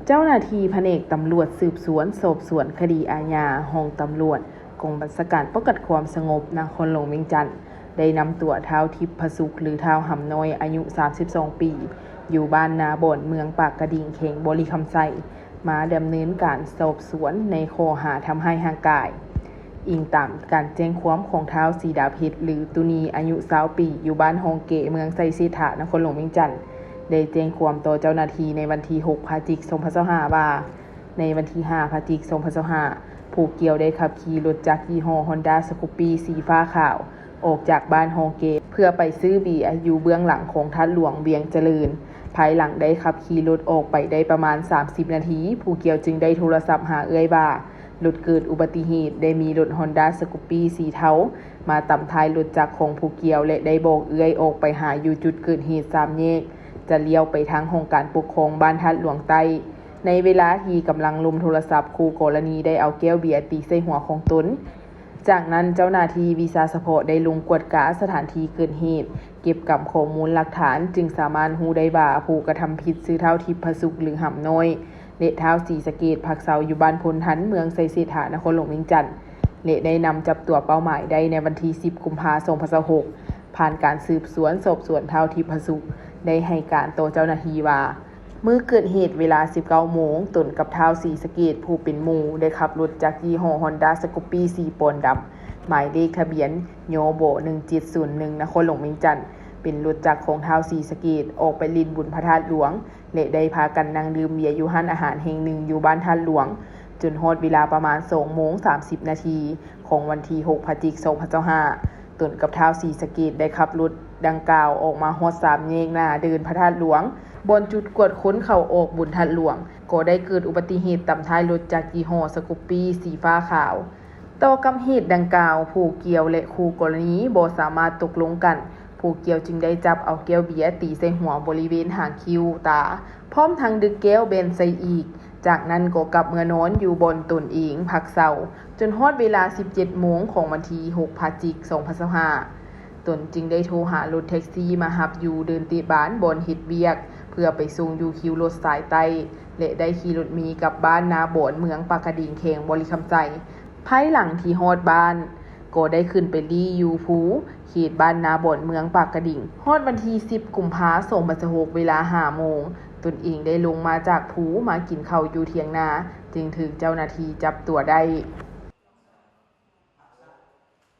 ເຈົ້າໜ້າທີ່ພະແນກຕຳຫຼວດສືບສວນສອບສວນຄະດີອາຍາ ຫ້ອງຕຳຫຼວດ ກອງບັນຊາການປ້ອງກັນຄວາມສະຫງົບນະຄອນຫຼວງວຽງຈັນ ໄດ້ນຳຕົວທ້າວທິບພະສຸກ ຫຼື ທ້າວຫຳນ້ອຍ ອາຍຸສາມສິບສອງປີ ຢູ່ບ້ານນາບອນ ເມືອງປາກກະດິງ ແຂວງບໍລິຄຳໄຊ ມາດຳເນີນການສອບສວນໃນຂໍ້ຫາທຳຮ້າຍຮ່າງກາຍ. ອີງຕາມການແຈ້ງຄວາມຂອງທ້າວສີດາເພັດ ຫຼື ຕູນີ ອາຍຸຊາວປີ ຢູ່ບ້ານຮ່ອງເກ ເມືອງໄຊເສດຖາ ນະຄອນຫຼວງວຽງຈັນ ໄດ້ແຈ້ງຄວາມຕໍ່ເຈົ້າໜ້າທີ່ໃນວັນທີຫົກ ພະຈິກ ສອງພັນຊາວຫ້າ ວ່າ ໃນວັນທີຫ້າ ພະຈິກ ສອງພັນຊາວຫ້າ ຜູ້ກ່ຽວໄດ້ຂັບຂີ່ລົດຈັກຍີ່ຫໍ້ ຮອນດ້າ ສະກຸບປີ ສີຟ້າຂາວ ອອກຈາກບ້ານຮ່ອງເກ ເພື່ອໄປຊື້ເບຍຢູ່ເບື້ອງຫຼັງຂອງທາດຫຼວງວຽງຈະເລີນ. ພາຍຫຼັງໄດ້ຂັບຂີ່ລົດອອກໄປໄດ້ປະມານສາມສິບນາທີ, ຜູ້ກ່ຽວຈຶ່ງໄດ້ໂທລະສັບຫາເອື້ອຍວ່າ ລົດເກີດອຸບັດຕິເຫດ, ໄດ້ມີລົດຮອນດ້າສະກຸບປີສີເທົາມາຕຳທ້າຍລົດຈັກຂອງຜູ້ກ່ຽວ ແລະ ໄດ້ບອກເອື້ອຍອອກໄປຫາຢູ່ຈຸດເກີດເຫດສາມແຍກ, ຈະລ້ຽວໄປທາງຫ້ອງການປົກຄອງບ້ານທາດຫຼວງໃຕ້. ໃນເວລາທີ່ກຳລັງລົມໂທລະສັບ, ຄູ່ກໍລະນີໄດ້ເອົາແກ້ວເບຍຕີໃສ່ຫົວຂອງຕົນ. ຈາກນັ້ນເຈົ້າໜ້າທີ່ວິຊາສະເພາະໄດ້ລົງກວດກາສະຖານທີ່ເກີດເຫດ, ເກັບກຳຂໍ້ມູນຫຼັກຖານ, ຈຶ່ງສາມາດຮູ້ໄດ້ວ່າຜູ້ກະທຳຜິດຊື່ທ້າວທິບພະສຸກ ຫຼື ຫຳນ້ອຍ ແລະ ທ້າວສີສະເກດ ພັກເຊົາຢູ່ບ້ານໂພນທັນ ເມືອງໄຊເສດຖາ ນະຄອນຫຼວງວຽງຈັນ ແລະ ໄດ້ນຳຈັບຕົວເປົ້າໝາຍໄດ້ໃນວັນທີສິບ ກຸມພາ ສອງພັນຊາວຫົກ. ຜ່ານການສືບສວນສອບສວນ, ທ້າວທິບພະສຸກ ໄດ້ໃຫ້ການຕໍ່ເຈົ້າໜ້າທີ່ວ່າ ມື້ເກີດເຫດເວລາສິບເກົ້າໂມງ, ຕົນກັບທ້າວສີສະເກດ ຜູ້ເປັນໝູ່ ໄດ້ຂັບລົດຈັກຍີ່ຫໍ້ຮອນດ້າສະກຸບປີສີປອນດຳ ໝາຍເລກທະບຽນ ຍບ ໜຶ່ງເຈັດສູນໜຶ່ງ ນະຄອນຫຼວງວຽງຈັນ ເປັນລົດຈັກຂອງທ້າວສີສະເກດ ອອກໄປຫຼິ້ນບຸນພະທາດຫຼວງ ແລະ ໄດ້ພາກັນນັ່ງດື່ມເບຍຢູ່ຮ້ານອາຫານແຫ່ງໜຶ່ງຢູ່ບ້ານທາດຫຼວງ ຈົນຮອດເວລາປະມານສອງໂມງສາມສິບນາທີຂອງວັນທີຫົກ ພະຈິກ ສອງພັນຊາວຫ້າ. ຕົນກັບທ້າວສີສະເກດໄດ້ຂັບລົດດັ່ງກ່າວອອກມາຮອດສາມແຍກໜ້າເດີ່ນພະທາດຫຼວງ, ບ່ອນຈຸດກວດຄົນເຂົ້າອອກບຸນທາດຫຼວງ ກໍໄດ້ເກີດອຸບັດຕິເຫດຕຳທ້າຍລົດຈັກຍີ່ຫໍ້ສະກຸບປີສີຟ້າຂາວ. ຕໍ່ກັບເຫດດັ່ງກ່າວ, ຜູ້ກ່ຽວ ແລະ ຄູ່ກໍລະນີບໍ່ສາມາດຕົກລົງກັນ, ຜູ້ກ່ຽວຈຶ່ງໄດ້ຈັບເອົາແກ້ວເບຍຕີໃສ່ຫົວບໍລິເວນຫາງຄິ້ວ, ຕາ, ພ້ອມທັງດຶກແກ້ວແບນໃສ່ອີກ. ຈາກນັ້ນກໍກັບເມືອນອນຢູ່ບ່ອນຕົນເອງພັກເຊົາ ຈົນຮອດເວລາສິບເຈັດໂມງຂອງວັນທີຫົກ ພະຈິກ ສອງພັນຊາວຫ້າ ຕົນຈຶ່ງໄດ້ໂທຫາລົດແທັກຊີມາຮັບຢູ່ເດີ່ນເຕະບານບ່ອນເຮັດວຽກ ເພື່ອໄປສົ່ງຢູ່ຄິວລົດສາຍໃຕ້ ແລະ ໄດ້ຂີ່ລົດເມກັບບ້ານນາບອນ ເມືອງປາກກະດິງ ແຂວງບໍລິຄຳໄຊ. ພາຍຫຼັງທີ່ຮອດບ້ານ ກໍໄດ້ຂຶ້ນໄປລີ້ຢູ່ພູ ເຂດບ້ານນາບອນ ເມືອງປາກກະດິງ. ຮອດວັນທີສິບ ກຸມພາ ສອງພັນຊາວຫົກ ເວລາຫ້າໂມງ, ຕົນເອງໄດ້ລົງມາຈາກພູມາກິນເຂົ້າຢູ່ຖຽງນາ ຈຶ່ງຖືກເຈົ້າໜ້າທີ່ຈັບຕົວໄດ້.